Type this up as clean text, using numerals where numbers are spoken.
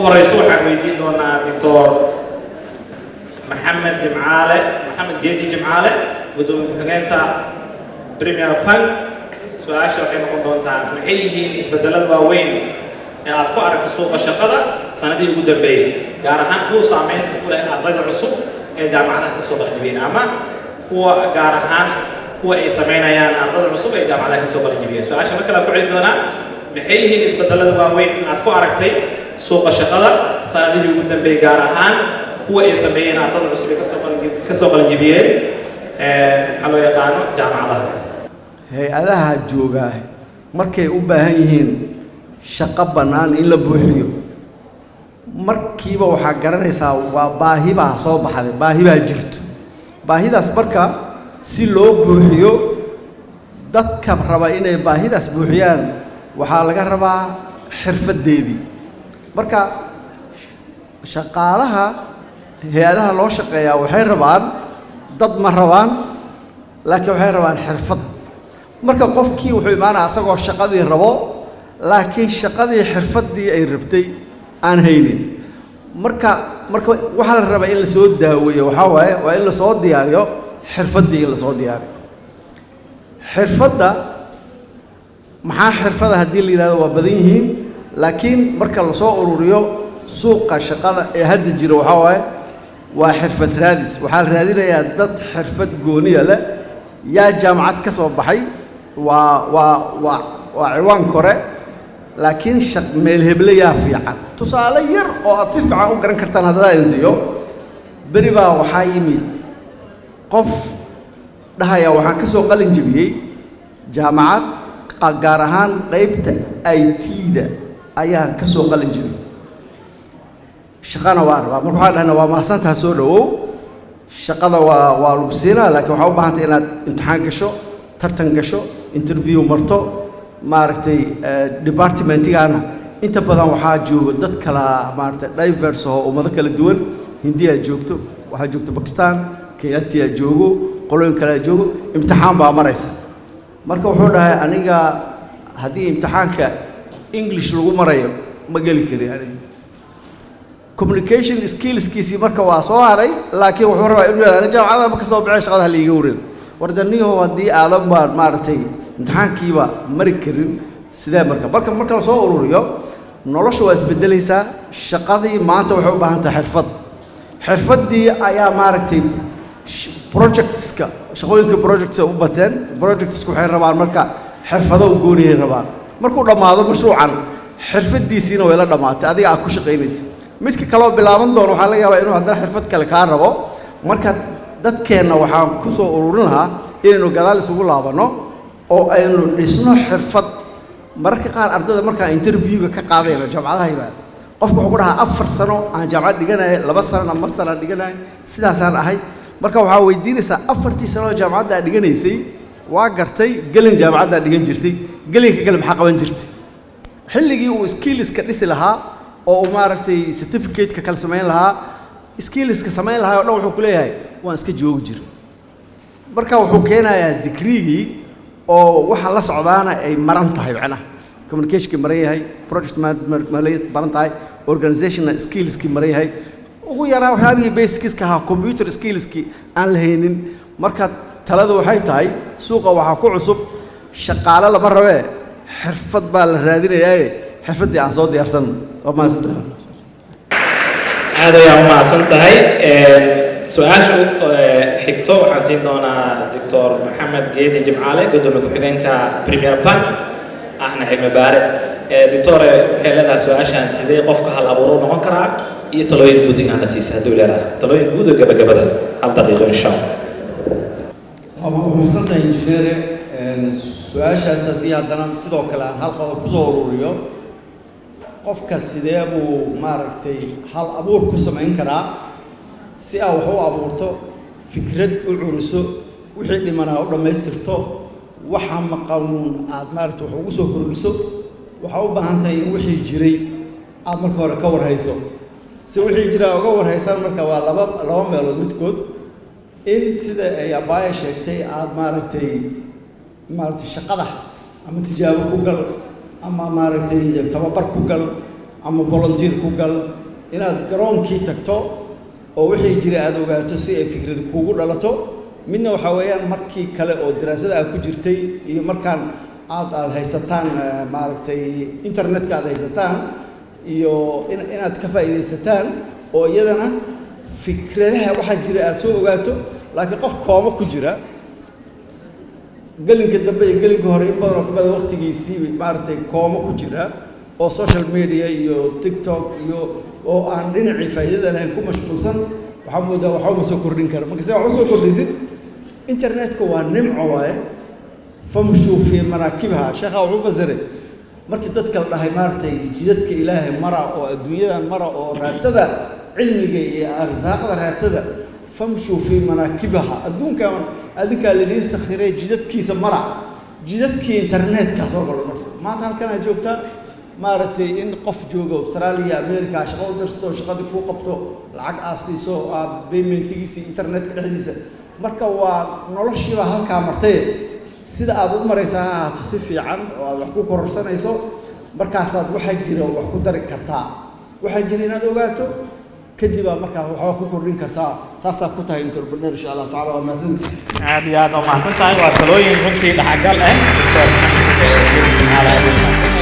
Horeyso waxaan weydiin doonaa Doctor Maxamed Jimcaale, Maxamed Geedi Jimcaale, guddoomiye ku-xigeenta Premier Bank. Su-aasha waxay noqon doontaa: maxay yihiin isbedelada waaweyn ee aad ku aragtay suuqa shaqada sanadihii ugu dambeeyey, gaar ahaan kuwa saameynta ku leh ardayda cusub ee jaamacadaha kasoo qalinjibiyeen, ama kuwa gaar ahaan kuwa ay sameynayaan ardayda cusub ee jaamacadaha kasoo qalinjibiyeen? Su-aasha mar kale aan ku celin doonaa: maxay yihiin isbedelada waaweyn aad ku aragtay suuqa shaqada sanadihii ugu dambeeyey, gaar ahaan kuwa ay sameeyeen ardayda cusub ee kasoo qalinjibiyeen, maxaa loo yaqaano, jaamacadaha? Hay-adaha joogaa markay u baahan yihiin shaqo bannaan in la buuxiyo, markiiba waxaa garanaysaa waa baahi baa soo baxday, baahi baa jirto. Baahidaas marka si loo buuxiyo, dadka raba inay baahidaas buuxiyaan waxaa laga rabaa xirfaddeedii. Marka shaqaalaha hay-adaha loo shaqeeyaa waxay rabaan dad ma rabaan, laakiin waxay rabaan xirfad. Marka qofkii wuxuu imaanaya asagoo shaqadii rabo, laakiin shaqadii xirfaddii ay rabtay aan haynin. Marka waxaa la rabaa in lasoo daaweeyo, waxaa waaye waa in lasoo diyaariyo xirfaddii, in lasoo diyaariyo xirfadda. Maxaa xirfada haddii la yidhahdo, waa badan yihiin, laakiin marka lasoo ururiyo suuqa shaqada ee hadda jira, waxaa waaye waa xirfad raadis. Waxaa la raadinayaa dad xirfad gooniya leh. Yaa jaamacad ka soo baxay waa ciwaan kore, laakiin shaq meel heble yaa fiican. Tusaale yar oo aad si fiican u garan kartaan haddadaa idin siiyo: beri baa waxaa yimid qof dhahaya, "Waxaan ka soo qalin jebiyey jaamacad, gaar ahaan qaybta IT-da ayaan ka soo qalin jebiyey, shaqana waa rabaa." Marka waxaan dhahnaa, "Waa mahadsantaha, soo dhowow, shaqada waa lagu siinaa, laakiin waxaa u baahantay inaad imtixaan gasho, tartan gasho, interview marto." Maaragtay, departmentigana inta badan waxaa jooga dad kala, maaragtay, diverse oo ummado kala duwan. Hindiyaa joogto, waxaa joogto Bakistan, Kenyaatiyaa joogo, qolooyin kalea joogo, imtixaan baa maraysa. Marka wuxuu dhahay, "Aniga haddii imtixaanka English lagu marayo ma geli kari aniga." Communication skillskiisii marka waa soo haray, laakiin wuxuu rabaa inuu yidhahdo, "Ani jaamacada ma ka soo baxay, shaqada ha liiga wareego." Wardaniyahow, haddii aadan baan, maaragtay, imtixaankiiba mari karin, sidee? Marka lasoo ururiyo, nolosha waa isbedelaysaa. Shaqadii maanta waxay u baahan tahay xirfad. Xirfaddii ayaa, maaragtay, projectska, shaqooyinka projects u bateen. Projectska waxay rabaan marka xirfado u gooniyay rabaan. Markuu dhammaado mashruucan, xirfaddiisiina way la dhammaatay adiga aad ku shaqaynaysa. Midka kaloo bilaaban doono waxaa laga yaabaa inuu haddana xirfad kale kaa rabo. Marka dadkeenna waxaan ku soo ururin lahaa inaynu gadaal isugu laabanno oo aynu dhisno xirfad. Mararka qaar ardayda markaan interviewga ka qaadayno jaamacadaha yimaada, qofka wuxuu ku dhahaa, "4 sano aan jaamacad dhiganaya, 2 sanona master aan dhiganaya, sidaasaan ahay." Marka waxaa weydiinaysaa, afartii sano oo jaamacadda aad dhiganaysay, waa gartay, gelin jaamacadda aad dhigan jirtay, gelinka kale maxaa qaban jirtay? Xilligii uu skillska dhisi lahaa oo uu, maaragtay, certificate-ka kale samayn lahaa, skillska samayn lahaa oo dhan, wuxuu ku leeyahay, "Waan iska joogi jiray." Marka wuxuu keenayaa digriigii oo waxa la socdaana ay maran tahay, macnaha communicationkii maran yahay, project management maran tahay, organizational skillskii maran yahay, ugu yaraa waxyaabihii basicska ahaa, computer skillskii aan la haynin. Marka taladu waxay tahay, suuqa waxaa ku cusub shaqaale lama rabee, xirfad baa la raadinayaaye, xirfaddii aan soo diyaarsan. Waa mahadsantahay. Aad ayaa u mahadsan tahay. Su-aasha xigto waxaan siin doonaa Doctor Maxamed Geedi Jimcaale, guddoomiye ku-xigeenka Premier Bank, ahna cilmi baare. Doctore, waxay leedahay su-aashan: sidee qofka hal abuuro u noqon karaa, iyo talooyin guud inaan la siisa hadduu leedahay, talooyin guud oo gabagabada, 1 daqiiqo insha Allah. Waa mahadsantahay, injineere. Su-aashaas haddii haddana sidoo kale aan hal qodob kusoo ururiyo: qofka sidee buu, maaragtay, hal abuur ku samayn karaa? Si aa wax u abuurto, fikrad u curiso, wixii dhimanaa u dhammaystirto, waxa maqanuun aad, maaragtay, wax ugu soo kordhiso, waxaa u baahan tahay in wixii jiray aad marka hore ka warhayso. Si wixii jira uga warhaysaan, marka waa laba meelood midkood: in sida ay abbaaya sheegtay aad, maaragtay, shaqada ama tijaabo ku gal ama, maaragtay, tababar ku gal. Ama volunteer ku gal, inaad garoonkii tagto oo wixii jira aada ogaato si ay fikrad kuugu dhalato. Midna waxaa weeyaan markii kale oo daraasada aad ku jirtay iyo markaan aad haysataan, maaragtay, internetka aad haysataan iyo inaad ka faa'iidaysataan oo iyadana fikradaha waxaa jira aada soo ogaato. Laakiin qof kooma ku jira gelinka dambe iyo gelinka hore, in badan oo kamida waqtigiisii, maaragtay, kooma ku jira oo social media iyo TikTok iyo oo aan dhinacii faa'iidada lahayn ku mashquulsan, waxaa moodaa waxba ma soo kordhin kara. Marka se wax u soo kordhisid, internetka waa nimco waaye. فامشوا في مناكبها, sheekha wuxuu fasiray markii dadka la dhahay, maaragtay, jidadka Ilaahay mara oo adduunyadan mara oo raadsada cilmiga iyo arsaaqda raadsada. فامشوا في مناكبها, adduunkan adinkaa laidiin sakhiray, jidadkiisa mara. Jidadkii internetka soo galo. Marka maanta halkan aad joogtaa, maaragtay, in qof jooga Australia, America shaqo u dirsato, shaqadii kuu qabto, lacag aad siiso, aad paymentigiisa internetka dhexdiisa. Marka waa noloshiibaa halkaa martay. Sida aad u maraysaa ha ahaato si fiican oo aad wax ku kororsanayso. Markaasaad waxaa jira wax ku dari kartaa. Waxaa jira inaad ogaato kadib aa markaa waxbaa ku kordhin kartaa. Saasaa ku tahay entrepreneur, insha Allah tacala. Waa mahadsantihi. Aad iyo aad waa mahadsan tahay. Waa talooyin runtii dhaxagal ah. Doctor Maxamed Jimcaale aad u mahadsan.